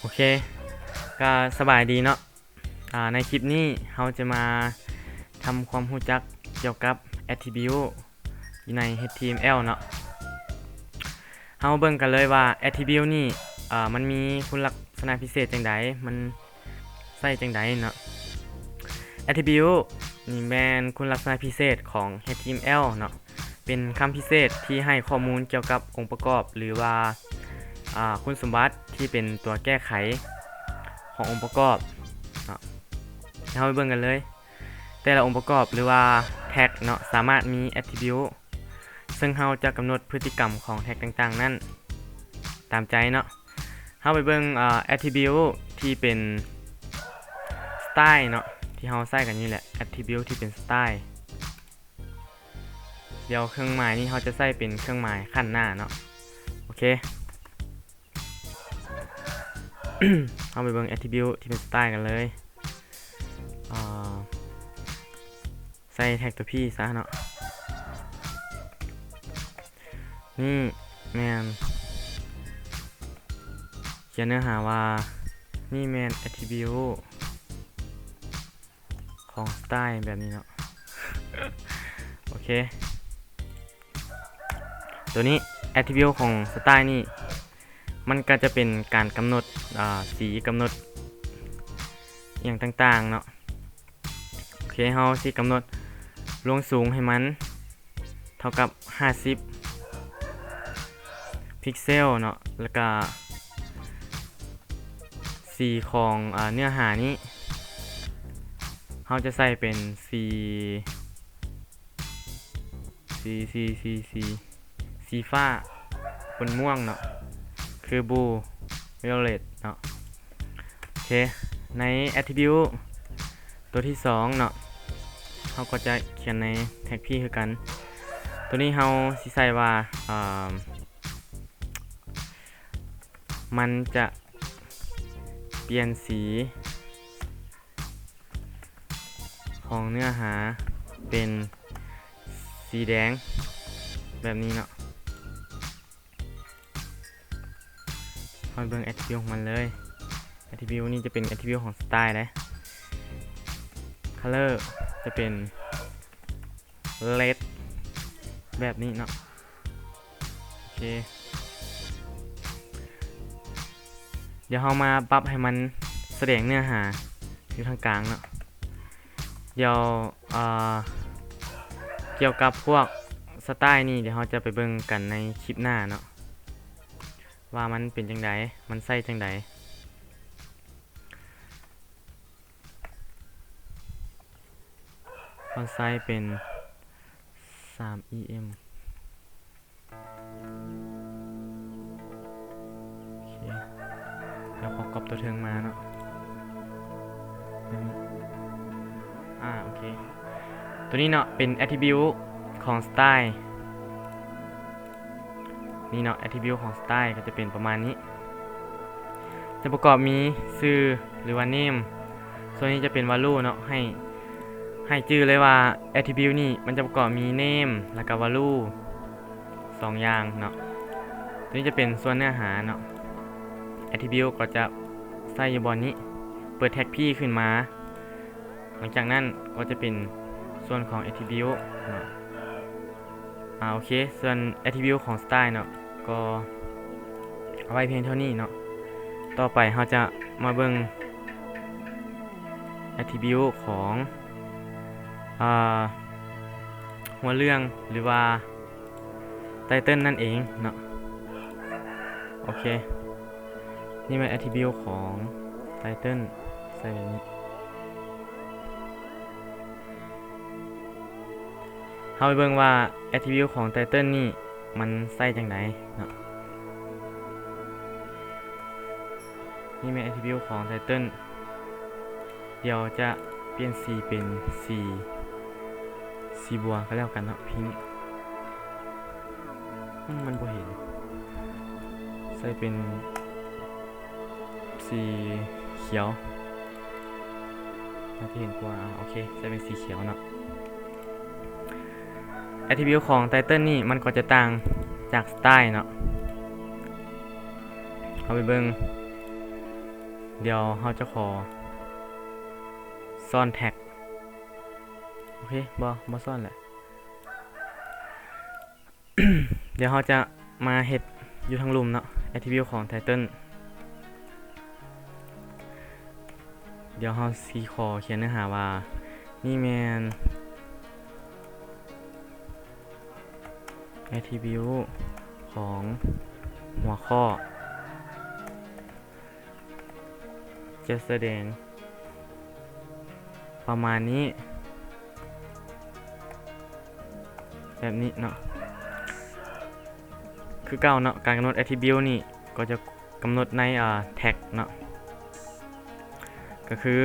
ໂອເຄ ກະສະບາຍດີເນາະ. ອາ ໃນຄລິບນີ້ເຮົາຈະມາທຳຄວາມຮູ້ຈັກກ່ຽວກັບແອັດທິບິວຢູ່ໃນ ເອັດທີເອັມແອລ ເນາະ. ເຮົາມາເບິ່ງກັນເລີຍວ່າແອັດທິບິວນີ້ ອາ ມັນມີຄຸນລັກສະນະພິເສດຈັ່ງໃດ ມັນໃຊ້ຈັ່ງໃດເນາະ. ແອັດທິບິວນີ້ແມ່ນຄຸນລັກສະນະພິເສດຂອງ ເອັດທີເອັມແອລ ເນາະ. ເປັນຄຳພິເສດທີ່ໃຫ້ຂໍ້ມູນກ່ຽວກັບອົງປະກອບ ຫຼືວ່າ ອາ ຄຸນສົມບັດທີ່ເປັນຕົວແກ້ໄຂຂອງອົງປະກອບເນາະ. ເຮົາໄປເບິ່ງກັນເລີຍ. ແຕ່ລະອົງປະກອບ ຫຼືວ່າແທັກເນາະ ສາມາດມີແອັດທິບິວ ເຊິ່ງເຮົາຈະກຳນົດພຶດຕິກຳຂອງແທັກຕ່າງໆນັ້ນຕາມໃຈເນາະ. ເຮົາໄປເບິ່ງ ອາ ແອັດທິບິວທີ່ເປັນສະໄຕເນາະ ທີ່ເຮົາໃຊ້ກັນນີ້ແຫຼະ ແອັດທິບິວທີ່ເປັນສະໄຕ. ດຽວເຄື່ອງໝາຍນີ້ເຮົາຈະໃຊ້ເປັນເຄື່ອງໝາຍຂັ້ນໜ້າເນາະ. ໂອເຄ ເຮົາໄປເບິ່ງແອັດທິບິວທີ່ເປັນສະໄຕກັນເລີຍ. ອາ ໃສ່ແທັກຕົວພີຊະເນາະ. ນີ້ແມ່ນ ຂຽນເນື້ອຫາວ່າ ນີ້ແມ່ນແອັດທິບິວ ຂອງສະໄຕແບບນີ້ເນາະ. ໂອເຄ ຕົວນີ້ແອັດທິບິວຂອງສະໄຕນີ້ ມັນກະຈະເປັນການກຳນົດ ອາ ສີ ກຳນົດອີ່ຫຍັງຕ່າງໆເນາະ. ໂອເຄ ເຮົາຊິກຳນົດລວງສູງໃຫ້ມັນເທົ່າກັບຫ້າສິບພິກເຊວເນາະ ແລ້ວກະ ສີຂອງ ອາ ເນື້ອຫານີ້ ເຮົາຈະໃສ່ເປັນສີ ສີ ສີ ສີ ສີ ສີຟ້າປົນມ່ວງເນາະ ຄື blue violet ເນາະ. ໂອເຄ ໃນແອັດທິບິວຕົວທີສອງເນາະ ເຮົາກໍຈະຂຽນໃນແທັກພີຄືກັນ. ຕົວນີ້ເຮົາຊິໃສ່ວ່າ ອາ ມັນຈະປ່ຽນສີຂອງເນື້ອຫາເປັນສີແດງແບບນີ້ເນາະ. ເຮົາເບິ່ງແອັດທິບິວຂອງມັນເລີຍ. ແອັດທິບິວນີ້ຈະເປັນແອັດທິບິວຂອງສະໄຕເດ້. ຄັລເລີຈະເປັນ ເຣັດ ແບບນີ້ເນາະ. ໂອເຄ ດຽວເຮົາມາປັບໃຫ້ມັນສະແດງເນື້ອຫາຢູ່ທາງກາງເນາະ. ດຽວ ເອີ ກ່ຽວກັບພວກສະໄຕນີ້ ດຽວເຮົາຈະໄປເບິ່ງກັນໃນຄລິບໜ້າເນາະ ວ່າມັນເປັນຈັ່ງໃດ ມັນໃຊ້ຈັ່ງໃດ. ຟອນໄຊເປັນສາມອີເອັມ. ໂອເຄ ແລ້ວຂໍກັອບຕົວເທິງມາເນາະ ອາ ໂອເຄ ຕົວນີ້ເນາະ ເປັນແອັດທິບິວຂອງສະໄຕ. ນີ້ເນາະ ແອັດທິບິວຂອງສະໄຕກໍຈະເປັນປະມານນີ້ ຈະປະກອບມີຊື່ ຫຼືວ່າເນມ ສ່ວນນີ້ຈະເປັນວາລູເນາະ. ໃຫ້ ໃຫ້ຈື່ເລີຍວ່າແອັດທິບິວນີ້ມັນຈະປະກອບມີເນມ ແລ້ວກໍວາລູ ສອງຢ່າງເນາະ. ຕົວນີ້ຈະເປັນສ່ວນເນື້ອຫາເນາະ ແອັດທິບິວກໍຈະໃສ່ຢູ່ບ່ອນນີ້ ເປີດແທັກພີຂຶ້ນມາ. ຫຼັງຈາກນັ້ນກໍຈະເປັນສ່ວນຂອງແອັດທິບິວເນາະ. ອາ ໂອເຄ ສ່ວນແອັດທິບິວຂອງສະໄຕເນາະ ກໍເອົາໄວ້ພຽງເທົ່ານີ້ເນາະ. ຕໍ່ໄປເຮົາຈະມາເບິ່ງແອັດທິບິວຂອງ ອາ ຫົວເລື່ອງ ຫຼືວ່າ ໄຕເຕີນນັ້ນເອງເນາະ. ໂອເຄ ນີ້ແມ່ນແອັດທິບິວຂອງໄຕເຕີນ ໃສ່ແບບນີ້. ເຮົາໄປເບິ່ງວ່າແອັດທິບິວຂອງໄຕເຕີນນີ້ມັນໃຊ້ຈັ່ງໃດເນາະ. ນີ້ແມ່ນແອັດທິບິວຂອງໄຕເຕີນ. ດຽວຈະປ່ຽນສີເປັນສີ ສີບົວກໍແລ້ວກັນເນາະ ພິ້ງ. ອືມ ມັນບໍ່ເຫັນ ໃສ່ເປັນສີຂຽວ ໜ້າຈະເຫັນກວ່າ. ອາ ໂອເຄ ໃສ່ເປັນສີຂຽວເນາະ. ແອັດທິບິວຂອງໄຕເຕີນນີ້ມັນກໍຈະຕ່າງຈາກສະໄຕເນາະ. ເຮົາໄປເບິ່ງ ດຽວເຮົາຈະຂໍຊ້ອນແທັກ. ໂອເຄ ບໍ່ ບໍ່ຊ້ອນແຫຼະ. ດຽວເຮົາຈະມາເຮັດຢູ່ທາງລຸ່ມເນາະ ແອດທິບິວຂອງໄທເຕິນ. ດຽວເຮົາຊິຂໍຂຽນເນື້ອຫາວ່າ ນີ້ແມ່ນແອດທິບິວຂອງຫົວຂໍ້ ຈະສະແດງປະມານນີ້ ແບບນີ້ເນາະ. ຄືເກົ່າເນາະ ການກຳນົດແອດທິບິວນີ້ກໍຈະກຳນົດໃນ ເອີ ແທັກເນາະ ກໍຄື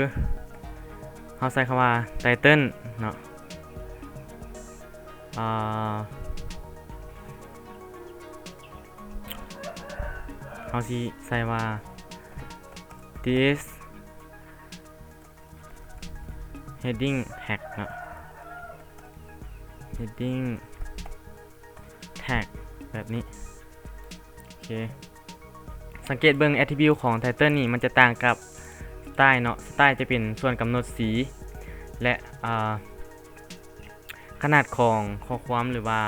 ເຮົາໃສ່ຄຳວ່າໄຕເຕິນເນາະ ເອີ ເຮົາຊິໃສ່ວ່າ this heading tag ເນາະ heading tag ແບບນີ້. ໂອເຄ ສັງເກດເບິ່ງແອດທິບິວຂອງໄທເຕິນນີ້ ມັນຈະຕ່າງກັບສະຕາຍເນາະ. ສະຕາຍຈະເປັນສ່ວນກຳນົດສີ ແລະ ເອີ ຂະໜາດຂອງຂໍ້ຄວາມ ຫຼືວ່າ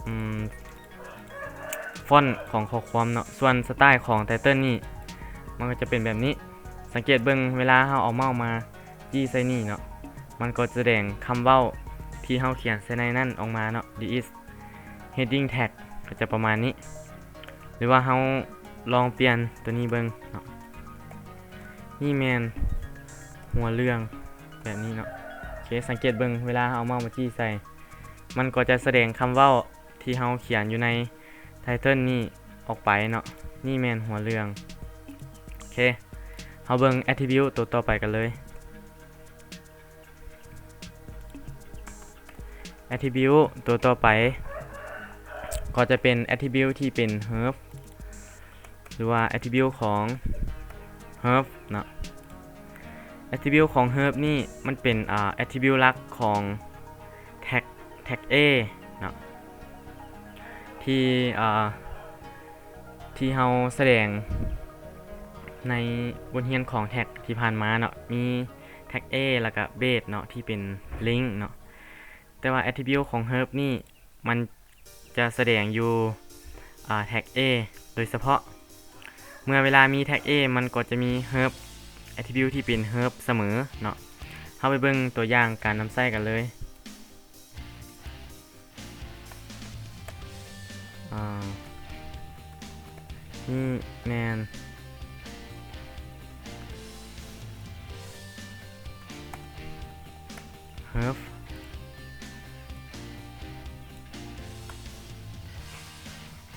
ອືມ ຟອນຂອງຂໍ້ຄວາມເນາະ. ສ່ວນສະຕາຍຂອງໄຕເຕີນນີ້ ມັນກໍຈະເປັນແບບນີ້. ສັງເກດເບິ່ງເວລາເຮົາເອົາເມົ້າມາຈີ້ໃສ່ນີ້ເນາະ ມັນກໍຈະສະແດງຄຳເວົ້າທີ່ເຮົາຂຽນໃສ່ໃນນັ້ນອອກມາເນາະ this is heading tag ກໍຈະປະມານນີ້. ຫຼືວ່າເຮົາລອງປ່ຽນຕົວນີ້ເບິ່ງເນາະ ນີ້ແມ່ນຫົວເລື່ອງ ແບບນີ້ເນາະ. ໂອເຄ ສັງເກດເບິ່ງເວລາເຮົາເອົາເມົ້າມາຈີ້ໃສ່ ມັນກໍຈະສະແດງຄຳເວົ້າທີ່ເຮົາຂຽນຢູ່ໃນໄຕເຕີນນີ້ອອກໄປເນາະ. ນີ້ແມ່ນຫົວເລື່ອງ. ໂອເຄ ເຮົາເບິ່ງແອດທິບິວໂຕຕໍ່ໄປກັນເລີຍ. ແອດທິບິວໂຕຕໍ່ໄປກໍຈະເປັນແອດທິບິວທີ່ເປັນເຮີບ ຫຼືວ່າແອດທິບິວຂອງເຮີບເນາະ. ແອດທິບິວຂອງເຮີບນີ້ມັນເປັນ ອາ ແອດທິບິວຫຼັກຂອງແທັກ ແທັກ A ເນາະ ທີ່ ອາ ທີ່ເຮົາສະແດງໃນບົດຮຽນຂອງແທັກທີ່ຜ່ານມາເນາະ ມີແທັກ A ແລ້ວກະ base ເນາະ ທີ່ເປັນ link ເນາະ. ແຕ່ວ່າແອດທິບິວຂອງເຮີບນີ້ ມັນຈະສະແດງຢູ່ ອາ ແທັກ A ໂດຍສະເພາະ. ເມື່ອເວລາມີແທັກ A ມັນກໍຈະມີເຮີບ ແອດທິບິວທີ່ເປັນເຮີບສະເໝີເນາະ. ເຮົາໄປເບິ່ງຕົວຢ່າງການນຳໃຊ້ກັນເລີຍ. ອາ ນີ້ແມ່ນເຮີບ.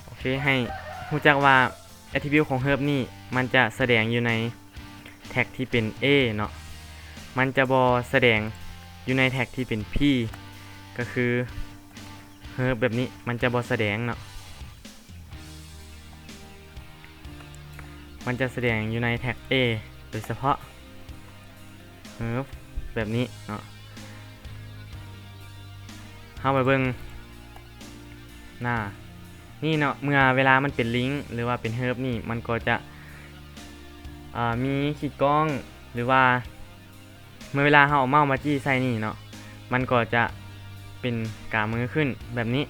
ໂອເຄ ໃຫ້ຮູ້ຈັກວ່າແອດທິບິວຂອງເຮີບນີ້ ມັນຈະສະແດງຢູ່ໃນ ແທັກທີ່ເປັນ A ເນາະ ມັນຈະບໍ່ສະແດງຢູ່ໃນແທັກທີ່ເປັນ P ກໍຄືເຮີບແບບນີ້ ມັນຈະບໍ່ສະແດງເນາະ ມັນຈະສະແດງຢູ່ໃນແທັກ A ໂດຍສະເພາະ ເຮີບ ແບບນີ້ເນາະ. ເຮົາໄປເບິ່ງໜ້ານີ້ເນາະ ເມື່ອເວລາມັນເປັນລິ້ງ ຫຼືວ່າເປັນເຮີບນີ້ ມັນກໍຈະ ເອີ ມີຂີດກ້ອງ ຫຼືວ່າເມື່ອເວລາເຮົາເອົາເມົ້າມາຈີ້ໃສ່ນີ້ເນາະ ມັນກໍຈະເປັນກາມືຂຶ້ນແບບນີ້.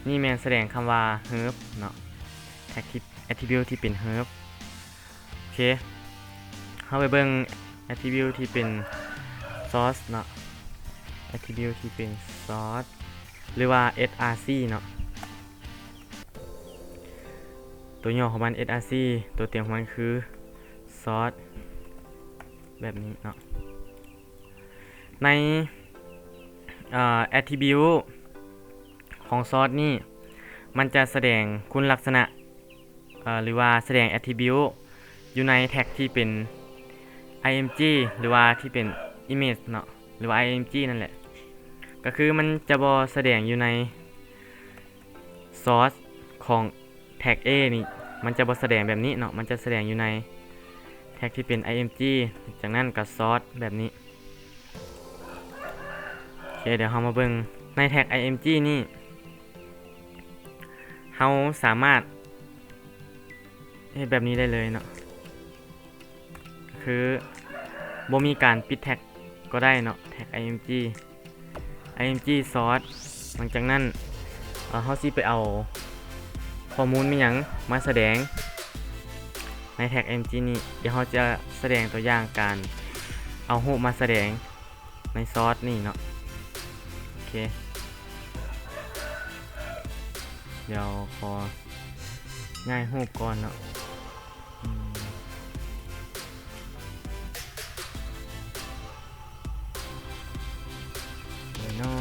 ນີ້ແມ່ນສະແດງຄຳວ່າເຮີບເນາະ ແທັກທີ່ ແອດທິບິວທີ່ເປັນເຮີບ. ໂອເຄ ເຮົາໄປເບິ່ງແອດທິບິວທີ່ເປັນຊອດເນາະ ແອດທິບິວທີ່ເປັນຊອດ ຫຼືວ່າ SRC ເນາະ ຕົວຫຍໍ້ຂອງມັນ SRC ຕົວຕຽງຂອງມັນຄືຊອດ ແບບນີ້ເນາະ. ໃນ ເອີ ແອດທິບິວຂອງຊອດນີ້ ມັນຈະສະແດງຄຸນລັກສະນະ ເອີ ຫຼືວ່າສະແດງແອດທິບິວຢູ່ໃນແທັກທີ່ເປັນ IMG ຫຼືວ່າທີ່ເປັນ image ເນາະ ຫຼືວ່າ IMG ນັ້ນແຫຼະ ກໍຄືມັນຈະບໍ່ສະແດງຢູ່ໃນຊອດຂອງ ແທັກ A ນີ້ ມັນຈະບໍ່ສະແດງແບບນີ້ເນາະ ມັນຈະສະແດງຢູ່ໃນແທັກທີ່ເປັນ IMG ຈາກນັ້ນກໍຊອດແບບນີ້. ໂອເຄ ດຽວເຮົາມາເບິ່ງໃນແທັກ IMG ນີ້ ເຮົາສາມາດເຮັດແບບນີ້ໄດ້ເລີຍເນາະ ຄືບໍ່ມີການປິດແທັກກໍໄດ້ເນາະ ແທັກ IMG IMG Source. ຫຼັງຈາກນັ້ນ ເອີ ເຮົາຊິໄປເອົາຂໍ້ມູນແມ່ນຫຍັງມາສະແດງໃນແທັກ IMG ນີ້. ດຽວເຮົາຈະສະແດງຕົວຢ່າງການເອົາຮູບມາສະແດງໃນ Source ນີ້ເນາະ. ໂອເຄ ດຽວຂໍຍ້າຍຮູບກ່ອນເນາະ. ອືມ ເນາະ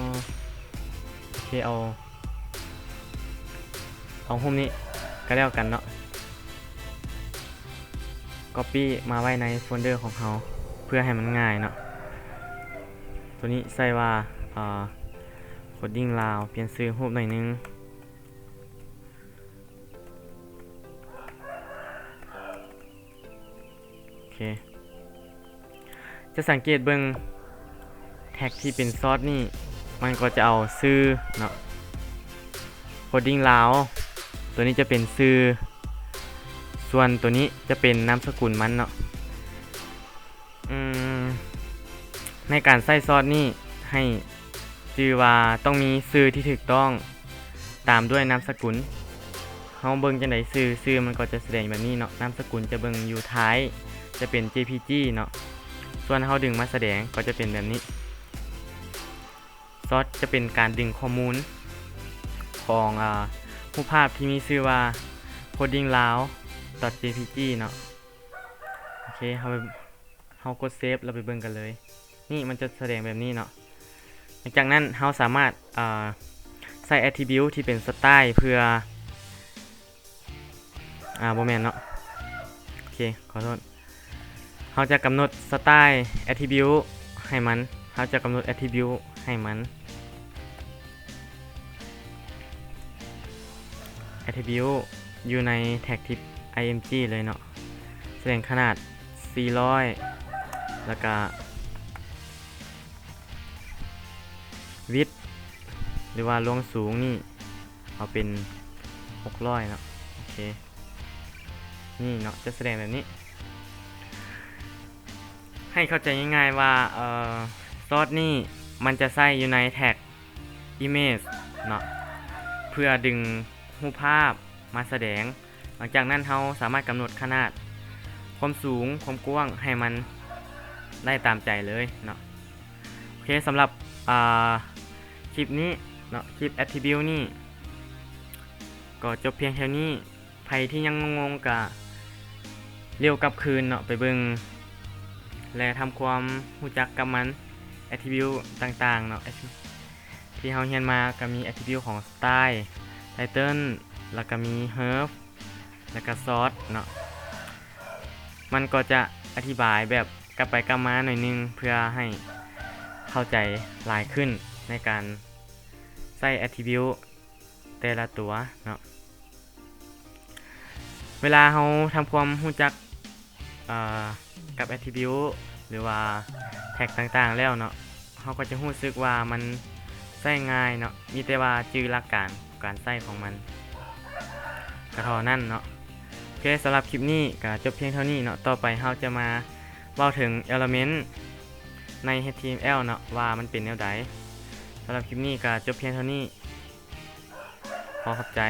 ໂອເຄ ເອົາ ເອົາຮູບນີ້ກໍແລ້ວກັນເນາະ ກັອບປີ້ມາໄວ້ໃນໂຟນເດີຂອງເຮົາ ເພື່ອໃຫ້ມັນງ່າຍເນາະ. ໂຕນີ້ໃສ່ວ່າ ເອີ Coding Lao ປ່ຽນຊື່ຮູບໜ້ອຍໜຶ່ງ. ໂອເຄ ຈະສັງເກດເບິ່ງແທັກທີ່ເປັນ Source ນີ້ ມັນກໍຈະເອົາຊື່ເນາະ Coding Lao ໂຕນີ້ຈະເປັນຊື່ ສ່ວນໂຕນີ້ຈະເປັນນາມສະກຸນມັນເນາະ. ອືມ ໃນການໃຊ້ Source ນີ້ໃຫ້ຈື່ວ່າຕ້ອງມີຊື່ທີ່ຖືກຕ້ອງ ຕາມດ້ວຍນາມສະກຸນ. ເຮົາເບິ່ງຈັ່ງໃດ? ຊື່ ຊື່ມັນກໍຈະສະແດງແບບນີ້ເນາະ, ນາມສະກຸນຈະເບິ່ງຢູ່ທ້າຍ ຈະເປັນ JPG ເນາະ, ສ່ວນເຮົາດຶງມາສະແດງກໍຈະເປັນແບບນີ້. Source ຈະເປັນການດຶງຂໍ້ມູນຂອງ ອາ ຮູບພາບທີ່ມີຊື່ວ່າ codinglao.jpg ເນາະ. ໂອເຄ ເຮົາໄປ ເຮົາກົດເຊບ ແລ້ວໄປເບິ່ງກັນເລີຍ. ນີ້ມັນຈະສະແດງແບບນີ້ເນາະ. ຫຼັງຈາກນັ້ນເຮົາສາມາດ ເອີ ໃຊ້ attribute ທີ່ເປັນ style ເພື່ອ ອາ ບໍ່ແມ່ນເນາະ. ໂອເຄ ຂໍໂທດ. ເຮົາຈະກຳນົດ style attribute ໃຫ້ມັນ. ເຮົາຈະກຳນົດ attribute ໃຫ້ມັນ. attribute ຢູ່ໃນແທັກທີ່ img ເລີຍເນາະ. ສະແດງຂະໜາດສີ່ຮ້ອຍ ແລ້ວກະ width ຫຼືວ່າລວງສູງນີ້ ເອົາເປັນຫົກຮ້ອຍເນາະ. ໂອເຄ ນີ້ເນາະ ຈະສະແດງແບບນີ້. ໃຫ້ເຂົ້າໃຈງ່າຍໆວ່າ ເອີ Source ນີ້ມັນຈະໃຊ້ຢູ່ໃນແທັກ image ເນາະ ເພື່ອດຶງຮູບພາບມາສະແດງ. ຫຼັງຈາກນັ້ນເຮົາສາມາດກຳນົດຂະໜາດ, ຄວາມສູງ, ຄວາມກວ້າງໃຫ້ມັນໄດ້ຕາມໃຈເລີຍເນາະ. ໂອເຄ ສຳລັບ ອາ ຄລິບນີ້ເນາະ, ຄລິບ attribute ນີ້ກໍຈົບພຽງເທົ່ານີ້. ໃຜທີ່ຍັງງົງໆ ກະລຽວກັບຄືນເນາະ ໄປເບິ່ງ ແລະ ທຳຄວາມຮູ້ຈັກກັບມັນ, attribute ຕ່າງໆເນາະ ທີ່ເຮົາຮຽນມາ ກະມີ attribute ຂອງ style, title ແລ້ວກະມີ href ແລ້ວກະ source ເນາະ. ມັນກໍຈະອະທິບາຍແບບກັບໄປກັບມາໜ້ອຍໜຶ່ງ ເພື່ອໃຫ້ເຂົ້າໃຈຫຼາຍຂຶ້ນໃນການໃຊ້ attribute ແຕ່ລະຕົວເນາະ. ເວລາເຮົາທຳຄວາມຮູ້ຈັກ ເອີ ກັບ attribute ຫຼືວ່າ tag ຕ່າງໆແລ້ວເນາະ, ເຮົາກໍຈະຮູ້ສຶກວ່າມັນໃຊ້ງ່າຍເນາະ, ມີແຕ່ວ່າຈື່ຫຼັກການການໃຊ້ຂອງມັນກໍເທົ່ານັ້ນເນາະ. ໂອເຄ ສຳລັບຄລິບນີ້ກໍຈົບພຽງເທົ່ານີ້ເນາະ. ຕໍ່ໄປເຮົາຈະມາເວົ້າເຖິງ element ໃນ HTML ເນາະ ວ່າມັນເປັນແນວໃດ. ສຳລັບຄລິບນີ້ກໍຈົບພຽງເທົ່ານີ້. ຂໍຂອບໃຈ.